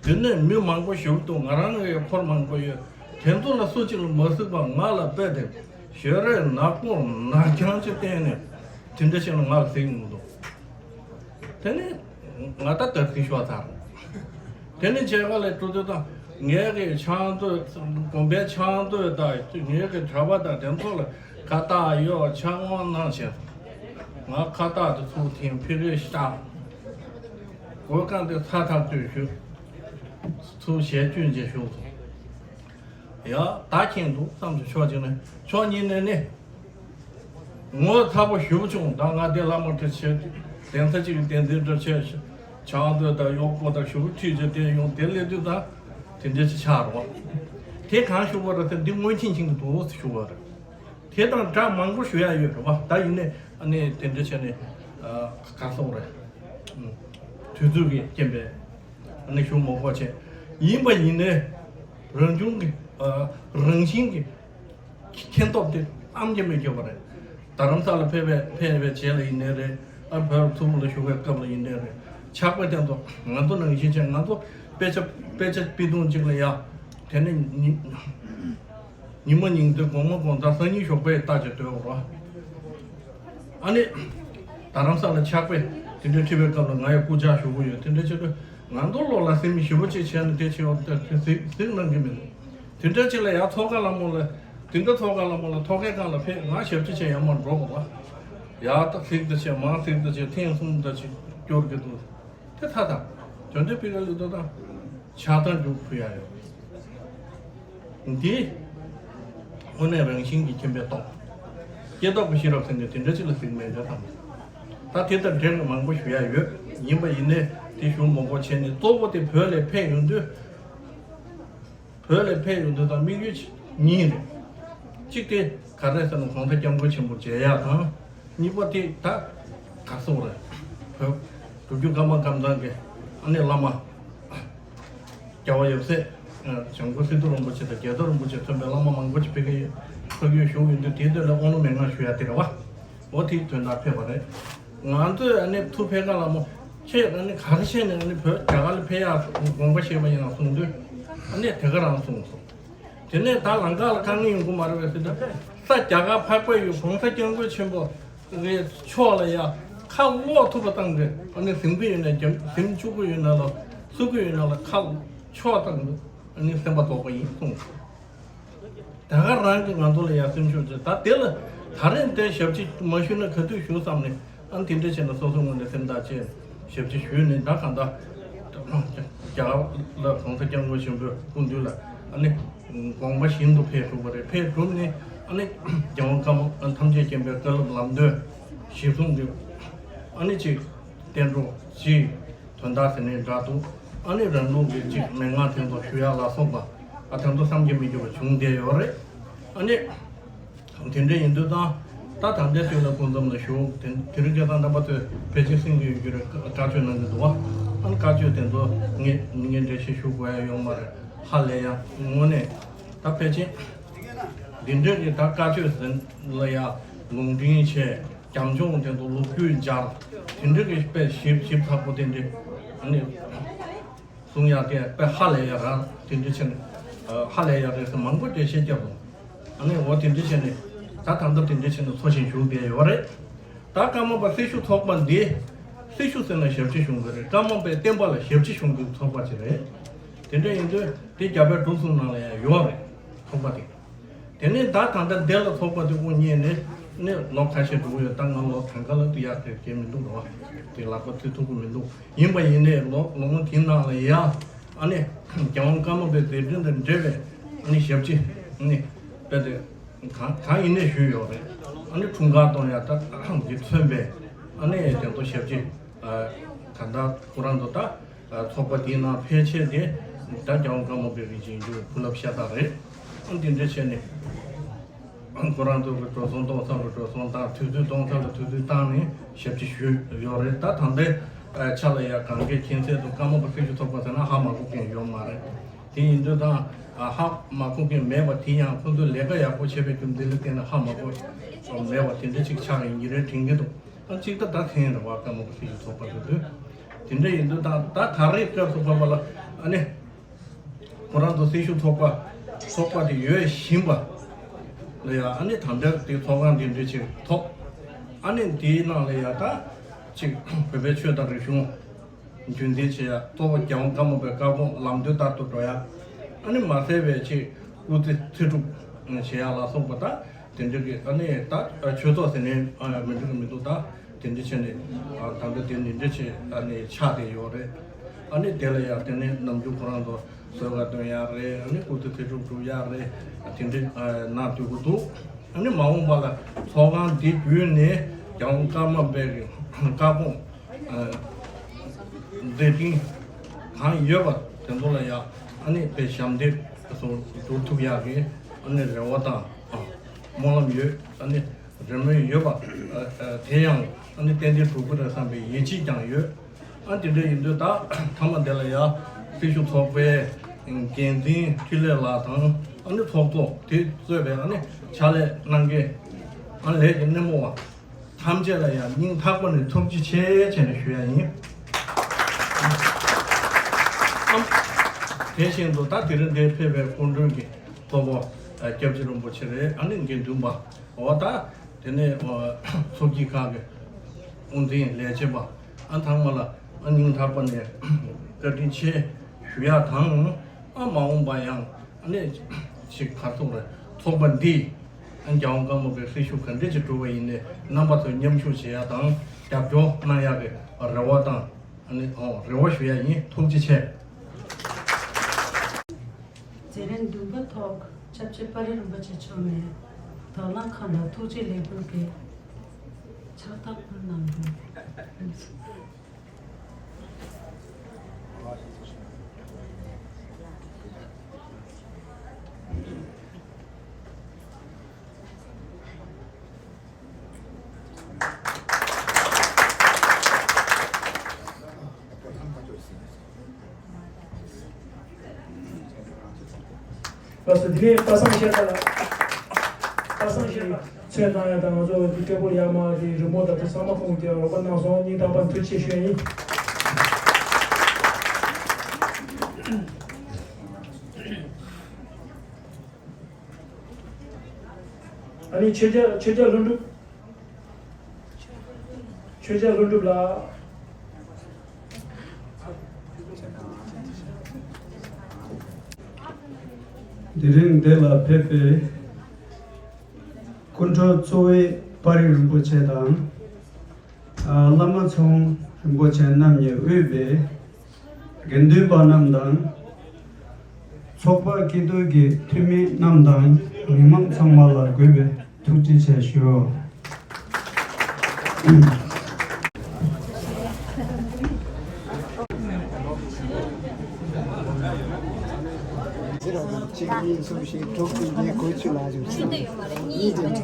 དེ་ནས་མི་མང་པོ་ཞིག་འདུག་ང་རང་གི་འཁོར་མང་པོ་ཡོད། དེ་ཚོ་ལ་སུ་གཅིག་ལ་མ་གཟིགས་པ་ང་ལ་དཔེ་དེ་ཞལ་རས་ནག་པོ་ནག་རྐྱང་ཅིག་བསྟན་ནས་དེ་འདྲ་བྱས་ན་ང་ལ་གཟིགས་མི་འདུག་དེ་ནས་ང་ད་དར་ཐིག་ཤོག་ཚར། དེ་ནས་མཇལ་ཁ་ལ་འགྲོ་དུས་དང་ངའི་གི་ཕྱག་མཛོད་དགོན་པའི་ཕྱག་མཛོད་དང་ངའི་གི་གྲྭ་པ་དང་དེ་ཚོ་ལ་ཁ་བཏགས་གཡོག་ཕྱག་དབང་གནང་བྱས། ང་ཁ་བཏགས་དེ་ཚུར་འཐེན་ཕི་གེ་བཞག་གོས་རྐང་དེ་ཚ་ཐག་ཆོད་ཞུ། ཚུར་ཞལ་བཅུན་བྱས་བཞུགས་སོང་། ཡ་ད་མཁྱེན་འདུག་བསམ་བྱུང་། ཕྱོགས་གཅིག་ནས་ཕྱོགས་གཉིས་ནས་ནི་ངོ་ཚ་པོ་ཞེ་པོ་བྱུང་། ད་ང་དེ་བླ་མ་ཁྲི་ཆེ་གདན་ས་གཅིག་གི་གདན་འཛིན་འདྲ་ཆེ་ཕྱག་མཛོད་དང་གཡོག་པོ་དང་ཞེ་པོ་ཁྲིད་བྱས་དེ་ཡོང་དེ་སླེབས་དུས་ད་དེ་འདྲ་ཅིག་ཆགས་རོགས། དེ་གང་ཞུ་བ་རེད་ཟེར། འདི་སྔོན་ཆད་ཤིང་གི་འདུག་ཞུ་བ་རེད། དེ་དང་འདྲ་མང་པོ་ཞུ་ཡ་ཡོད་རེད་བ། ད་ཡིན་ནའི་ཨ་ནི་དེ་འདྲ་བྱས་ནས་ཨ་ག་སོང་རེད། ཨུམ། དུས་ཚོད་ཀྱི་རྐྱེན་པས་ཨ་ནི་ཞུ་མ་དགོས་བྱས། ཡིན་པ་ཡིན་ནའི་རང་བྱུང་གི་ཨ་རང་བཞིན་གྱི་མཁྱེན་སྟོབས་དེ་ཨེམ་གྱིས་མི་སྐྱོ་བ་རེད། རྡ་རམ་ས་ལ་ཕེབས་པའི་ཕེབས་པའི་རྗེས་ལ་ཡིན་ནའི་རེད། ཨ་བོད་ལ་ཐུགས་ལ་བཞུགས་པའི་སྐབས་ལ་ཡིན་ནའི་རེད། ཕྱག་དཔེ་སྟོན་ཐོག་ང་ཚོ་ནང་བཞིན་བྱས་ང་ཚོ་དཔེ་ཆ་དཔེ་ཆ་དཔེ་ཐུང་གཅིག་ལ་ཡ་དེ་ནི་ཉི་ཉི་མ་ཉིན་ཐོ་དགོང་མོ་དགོང་དག་སང་ཉིན་ཞོགས་པའི་ལྟ་བྱེད་འདོད་རོ། ཨ་ནི་རྡ་རམ་ས་ལ་ཕྱག་དཔེ་དེ་འདྲའི་ཁྲིད་པའི་སྐབས་ལ་ང་ཡང་སྐུ་ཕྱག་ཞུ་གི་ཡོད། དེ་འདྲ་བྱེད་དུས་ང་ཚོ་བློ་ལ་སེམས་ཞེ་པོ་ཅིག་བྱས་ནས་དེ་བྱེད་འོ་དེ་གཟིགས་གཟིགས་གནང་གི་མིན། དེ་འདྲ་ཅིག་ལ་ཡང་ཐོག་ཁ་ལ་མོ་ལ་དེ་འདྲ་ཐོག་ཁ་ལ་མོ་ལ་ཐོག་ཁའི་སྒང་ལ་ཕེབས་ང་ཞབས་ཕྱི་བྱས་ཡར་མར་འགྲོ་དགོས་པ། ཡར་ད་གཟིགས་ད་བྱས་མར་གཟིགས་ད་བྱས་ཐེངས་གསུམ་ད་ཅིག་སྐྱོར་གི་འདུག་དེ་ད་ད་དོན་དེ་པི་ཀ་ལི་ཏོ་ད་ཕྱག་དར་རྒྱུགས་ཕུལ་ཡ་ཡོད། འདི་དངོས་གནས་རང་བཞིན་གྱི་མཁྱེན་པའི་སྟོབས། སྐྱེ་སྟོབས་ཀྱི་ཤེས་རབ་ཟེར་ནས་དེ་འདྲ་ཅིག་ལ་གཟིགས་མེད་འདྲ་དང་། ད་དེ་ལྟར་འབྲེལ་མང་པོ་ཞུ་ཡ་ཡོད། ཡིན་པ་ཡིན་ནའི་དེ་ཞུ་མང་པོ་བྱས་ནས་གཙོ་བོ་དེ་བོད་ལ་ཕེབས་ཡོང་དུས། བོད་ལ་ཕེབས་ཡོང་དུས་ད་དམིགས་ཡུལ་གཉིས་རེད། གཅིག་དེ་ག་རེ་ཟེར་ན་གོང་ས་སྐྱབས་མགོན་ཆེན་པོ་མཇལ་ཡག་དང་། གཉིས་པ་དེ་ད་ག་སོང་རེད། བོད་སྒྲུབ་བརྒྱུད་ཀརྨ་ཀམ་ཚང་གི་ཨ་ནེ་བླ་མ་རྒྱལ་བ་ཡབ་སྲས་འཇམ་མགོན་སི་ཏུ་རིན་པོ་ཆེ་དང་རྒྱལ་ཚབ་རིན་པོ་ཆེ་མཚོན་པའི་བླ་མ་མང་པོ་ཅིག་ཕ་གིར་ཕ་གིར་བཞུགས་ཡོད་དུས་དེའི་དོན་ལ་དབང་ལུང་མན་ངག་ཞུ་ཡག་དེ་རེད་བ། འོ་དེའི་དོན་དག་ཕེབས་པ་རེད། ང་ཚོས་ཨ་ནེ་ཐུགས་ཕན་ག་ལ་མོ་ཁྱེད་ཨ་ནེ་ག་རེ་བྱས་ནས་ཨ་ནེ་བོད་རྒྱ་གར་ལ་ཕེབས་ཡག་དགོངས་པ་བཞེས་པ་ཡིན་ན་གསུངས་དུས་ཨ་ནེ་དེ་ག་རང་གསུངས་སོང་། དེ་ནས་ད་ལམ་ཁ་ལ་དཀའ་ངལ་ཡོང་གི་མ་རེད་པས་ཟེར་ན། ས་རྒྱ་གར་འཕགས་པའི་ཡུལ་གོང་ས་སྐྱབས་མགོན་ཆེན་པོ་རེད་ཕྱོགས་ལ་ཡ་ཁ་ལོག་ཐུབ་པ་བཏང་གི་ཨ་ནི་གཟིམ་གི་ཡོད་ན་འཇམ་གཟིམ་བཅུག་གི་ཡོད་ན་ལ་བསུ་གི་ཡོད་ན་ལ་ཁ་ཕྱོགས་བཏང་གི་ཨ་ནི་སེམས་པ་རྫོགས་པ་ཡིན་གསུངས། ད་ག་རང་གི་ང་ཚོ་ལ་ཡ་སེམས་ཤུགས་ཅིག་ད་དེ་ལ་ད་རེས་དེ་ཞབས་ཕྱི་མ་ཞུས་ན་ག་དུས་ཞུ་བསམ་ནས། ཨ་ནི་དེ་འདྲ་བྱས་ན་སོ་སོ་ངོས་ནས་སེམས་ཐག་བཅད་ཞབས་ཕྱི་ཞུས་ནས་ད་གང་ལྟར་རྒྱ་གར་ལ་གོང་ས་སྐྱབས་མགོན་ཆེན་པོའི་སྐུ་མདུན་ལ་ཨ་ནི་དགོངས་པ་བཞིན་དུ་ཕེབས་ཐུབ་པ་རེད། ཕེབས་གྲུབ་ནས་ཨ་ནི་རྒྱལ་དབང་ཀརྨ་ཐམས་ཅད་མཁྱེན་པའི་བཀའ་སློབ་ལམ་སྟོན་གཞིར་བཟུང་གི་ཨ་ནི་ཅིག་བསྟན་འགྲོ་ཅིག་དོན་དག་ཟེར་ནས་འདྲ་འདུག་ཨ་ནི་རང་ལུགས་ཀྱི་ཅིག་མན་ངག་དེ་ཚོ་ཞུ་ཡག་ལ་སོགས་པ་ཨ་དེ་ཚོ་བསམ་གྱིས་མི་ཁྱབ་པ་བྱུང་བསྡད་ཡོད་རེད། ཨ་ནི། དེ་འདྲ་ཡིན་དུས་ད་ ད་ད་ལྟའི་དུས་ལ་སྐུ་མཚམས་ལ་བཞུགས། དེ་དེ་རིང་ཁ་སང་རྣམ་པ་ཚོས་ཕལ་ཆེར་གསན་གྱི་ཡོད་རྒྱུ་རེད། བཀའ་ཆོས་གནང་གི་འདུག་བ། ཨ་ནི་བཀའ་ཆོས་དེ་ཚོ་ངས་ངས་འགྲེལ་བཤད་ཞུ་དགོས་ཡ་ཡོད་མ་རེད། ཧ་ལས་ཡ་དངོས་གནས་ད་ཕལ་ཆེར་འདི་འདྲ་གི་ད་བཀའ་ཆོས་ཟེར་ལ་ཡ་ལུང་འདྲེན་བྱས། རྒྱབ་ལྗོངས་དེ་ཚོ་ལོ་རྒྱུས་སྦྱར། དེ་འདྲ་གི་དཔེ་ཞིབ་ཞིབ་ཚགས་པོ་དེ་འདྲ་ཨ་ནི། གསུང་ཡག་དེ་དཔེ་ཧ་ལས་ཡག་རང་དེ་འདྲ་བྱས་ནས། ཧ་ལས་ཡག་རེད་ཟེར་མང་པོ་འགྲེལ་བཤད་བརྒྱབ་རུང་། ཨ་ནི་འོ་དེ་འདྲ་བྱས་ནས་ད་ད་ལྟ་དེ་འདྲ་བྱས་ནས་འཚོ་ཞིང་བཞུགས་བསྡད་ཡོད་རེད། ད་ཀརྨ་པ་སྲི་ཞུ་ཚོགས་པ་འདི་སྲི་ཞུ་ཟེར་ན་ཞབས་ཕྱི་ཞུ་གི་རེད། ཀརྨ་པའི་བསྟན་པ་ལ་ཞབས་ཕྱི་ཞུ་གི་ཚོགས་པ་ཅིག་རེད། དེ་འདྲ་ཡིན་དུས་དེ་རྒྱ་བལ་འབྲུག་གསུམ་ནང་ལ་ཡང་ཡོད་རེད་ཚོགས་པ་དེ། དེ་ནས་ད་ད་ལྟ་འདི་ལ་ཚོགས་པ་དེ་དབུ་བརྙེས་ནས་ནི་ལོ་ཁ་ཤས་འགྲོ་གི་ཡོད། ད་ང་ལོ་གང་ག་ལ་དུ་ཡག་དེ་གས་མི་འདུག་རོ། དེ་ལག་པ་ཚུད་ཐུབ་ཀྱི་མི་འདུག་ཡིན་པ་ཡིན་ནའི་ལོ་ལོ་ངོ་དེའི་ནང་ལ་ཡ་ཨ་ནི་རྒྱལ་དབང་ཀརྨ་པའི་མཛད་འཕྲིན་དང་འབྲེལ་བའི་ཨ་ནི་ཞབས་ཕྱི་ཨ་ནི་དཔེ་དེ་གང་གང་ཡིན་ནའི་ཞུས་ཡོད་རེད། ཨ་ནི་འཁྲུངས་སྐར་གཏོང་ཡ་ད་གི་མཚོན་པའི་ཨ་ནི་དེ་ཚོ་ཞབས་ཕྱི་གང་ལྟར་ཁོ་རང་ཚོ་ད། ཚོགས་པ་དེའི་ནང་ཕལ་ཆེར་དེ་ད་རྒྱལ་དབང་ཀརྨ་པའི་རིན་ཆེན་རྒྱུན་བུ་སློབ་ཤ་སྟག་རེད། ཨང་དེ་འདྲ་བྱས་ནས་ཁོ་རང་ཚོ་གི་འགྲོ་སོང་གཏོང་ས་ལ་འགྲོ་སོང་བཏང་། དུས་ཚོད་གཏོང་ས་ལ་དུས་ཚོད་བཏང་ནས་ཞབས་ཕྱི་ཞུས་ཡོད་རེད། ད་ད་ལྟའི་ཆ་ལ་ཡ་གང་གའི་མཁྱེན་གསལ་དུ་ཀརྨ་པ་སྲི་ཞུ་ཚོགས་པ་ཟེར་ན་ཧ་མ་གོ་མཁན་ཡོད་མ་རེད། དེ་ཡིན་དུས་ད་ཧ་མ་གོ་མཁན་མེད་པ་དེ་ཡང་ཁོ་ཚོས་ལས་ཀ་ཡག་པོ་བྱས་པའི་རྒྱུ་མཚན་ལ་བརྟེན་ནས་ཧ་མ་གོ་མེད་པ་དེ་འདྲ་ཅིག་ཆགས་ཡིན་གྱི་རེད་དྲན་གྱི་འདུག་ཨ་གཅིག་ད་ད་ཐེངས་རེ་བ་ཀརྨ་པ་སྲི་ཞུ་ཚོགས་པ་ཟེར་དུས། དེ་འདྲ་ཡིན་དུས་ད་ད་ད་རེས་སྐབས་སུ་བབས་པ་ལ་ཨ་ནི། ཁོ་རང་ཚོ་སྲི་ཞུ་ཚོགས་པ་ཚོགས་པ་དེ་ཡོད་བཞིན་པ་ལ་ཡ་ཨ་ནི་ད་ལྟ་དེ་ཚོགས་ཁང་དེ་འདྲ་ཅིག་ཐོབ། ཨ་ནི་དེའི་ནང་ལ་ཡ་ད་ཅིག་བོད་པའི་ཆོས་དང་རིག་གཞུང་རྒྱུན་འཛིན་བྱེད་ཡ། གཙོ་བོ་རྒྱལ་དབང་ཀརྨ་པའི་བཀའ་དགོངས་ལམ་སྟོན་ལྟར་དུ་འགྲོ་ཡ། ཨ་ནི་མ་ཟད་པའི་ཅིག་སྐུ་ཚེ་ཚེ་སྒྲུབ་བྱེད་ཡ་ལ་སོགས་པ་ད། དེ་འདྲ་གི་ཨ་ནི་ད་ཆོས་ཚོགས་ཟེར་ནས་མི་འགྲིག་གི་མི་འདུག་ད་དེ་འདྲ་བྱས་ནས་ད་ལྟ་དེ་འདི་འདྲ་བྱས་ཨ་ནི་ཆགས་བསྡད་ཡོད་རེད། ཨ་ནི་དེ་ལ་ཡང་དེ་ནས་ནམ་རྒྱུན་ཁོ་རང་ཚོ་གསོལ་ཁ་འདོན་ཡག་རེད། ཨ་ནི་སྐུ་ཚེ་ཚེ་སྒྲུབ་སྒྲུབ་ཡག་རེད། དེ་འདྲ་གནང་སྡོད་ཀྱི་འདུག་ཨ་ནི་མ་འོངས་པ་ལ་ཚོགས་ཁང་འདི་བརྒྱུད་ནས་རྒྱལ་དབང་ཀརྨ་པའི་བཀའ་དགོངས་མཛད་འཕྲིན་གང་ཡོད་པ་དེ་ཚོ་ལ་ཡང་ཨ་ནི་དཔེ་ཞབས་འདེགས་སོགས་སྒྲུབ་ཐུབ་ཡག་གི་ཨ་ནི་རེ་བ་དང་སྨོན་ལམ་ཡོད། ཨ་ནི་རེ་སྨོན་ཡོད་པ་དེ་ཡང་ཨ་ནི་ཏན་ཏན་འགྲུབ་ཀྱི་རེད་བསམ་པའི་ཡིད་ཆེས་ཀྱང་ཡོད། ཨ་དེ་འདྲ་ཡིན་དུས་ད་མཐའ་མ་དེ་ལ་ཡང་སྲི་ཞུ་ཚོགས་པའི་འགན་འཛིན་འཕྲིན་ལས་ལགས་དང་ཨ་ནི་ཚོགས་གཙོ་དེ་གཙོས་པའི་ཨ་ནི་ཕྱག་ལས་གནང་མཁན་ཨ་ལས་ཀྱི་སྣེ་མོ་བ། ཐམས་ཅད་ལ་ཡང་སྙིང་ཐག་པ་ནས་ཐུགས་རྗེ་ཆེ་བྱས་ནས་ཞུ་ཡ་ཡིན། དེ་བཞིན་དུ་ད་དེ་རིང་འདིར་ཕེབས་པའི་སྐུ་མགྲོན་གྱི་གཙོ་བོ་སྐྱབས་རྗེ་རིན་པོ་ཆེ་རེད། ཨ་ནི་དགེ་འདུན་པ་འོ་ད་དེ་ནས་ཚོགས་སྐྱིད་ཁང་གི་དབུ་འཛིན་ལས་བྱེད་པ་ཨ་ཚང་མ་ལ་ཨ་སྙིང་ཐག་པ་ནས་བཀའ་དྲིན་ཆེ་ཞུ་ཡ་དང་། ཨ་མ་འོངས་པ་ཡང་ཨ་ནི་ཅིག་ག་ཚོད་རེད། ཚོགས་པ་འདིས་ཨ་རྒྱལ་དབང་ཀརྨ་པའི་སྲི་ཞུ་ག་འདྲ་ཅིག་སྒྲུབ་པ་ཡིན་ནའི་རྣམ་པ་ཚོས་མཉམ་ཞུགས་བྱེད་ཡ་དང་རྒྱབ་སྐྱོར་གནང་ཡ་གི་རེ་བ་དང་ཨ་ནི་ཨོ་རེ་བ་ཞུ་ཡ་ཡིན། ཐུགས་རྗེ་ཆེ། མཛད་རིམ་བདུན་པ་ཐོག་སྐྱབས་རྗེ་དཔའ་རིས་རིན་པོ་ཆེ་མཆོག་ནས་དོ་སྣང་ཁང་ལ་ཐུགས་རྗེ་ལེགས་འབུལ་གྱི་ཕྱག་རྟགས་ཕུལ་གནང་རྒྱུ། ལགས་སོ། དེ་ནས་པ་སངས་ཤེས་རབ་ལགས། པ་སངས་ཤེས་རབ་ལགས་ཚོས་གནང་ཡ་དང་ང་ཚོ་འདི་ཀྲེ་པོ་ཡ་མ་གི་རི་མོ་དང་དེ་ཚང་མ་ཁོང་གིས་རོགས་པ་གནང་སོང་། སྙིང་ཐག་པ་ཐུགས་རྗེ་ཆེ་ཞུ་ཡ་ཡིན། ཨ་ནི་ཆོས་རྒྱལ་ཆོས་རྒྱལ་ལྷུན་གྲུབ། ཆོས་རྒྱལ་ལྷུན་གྲུབ་ལགས། དེ་རིང་འདི་ལ་ཕེབས་པའི་སྐུ་མགྲོན་གཙོ་བོའི་དཔའ་རིས་རིན་པོ་ཆེ་དང་། བླ་མ་ཚུལ་ཁྲིམས་རིན་པོ་ཆེ་རྣམ་གཉིས་དབུས་པའི་དགེ་འདུན་པ་རྣམས་དང་། ཚོགས་པ་སྐྱིད་སྡུག་གི་འཐུས་མི་རྣམས་དང་མི་མང་ཚང་མ་ལ་གུས་པས་ཐུགས་རྗེ་ཆེ་ཞུ། གཅིག་གཉིས་གསུམ་བཞི་དྲུག་བདུན་བརྒྱད་དགུ་བཅུ་ལ་བཞུགས་སོང་། Medium.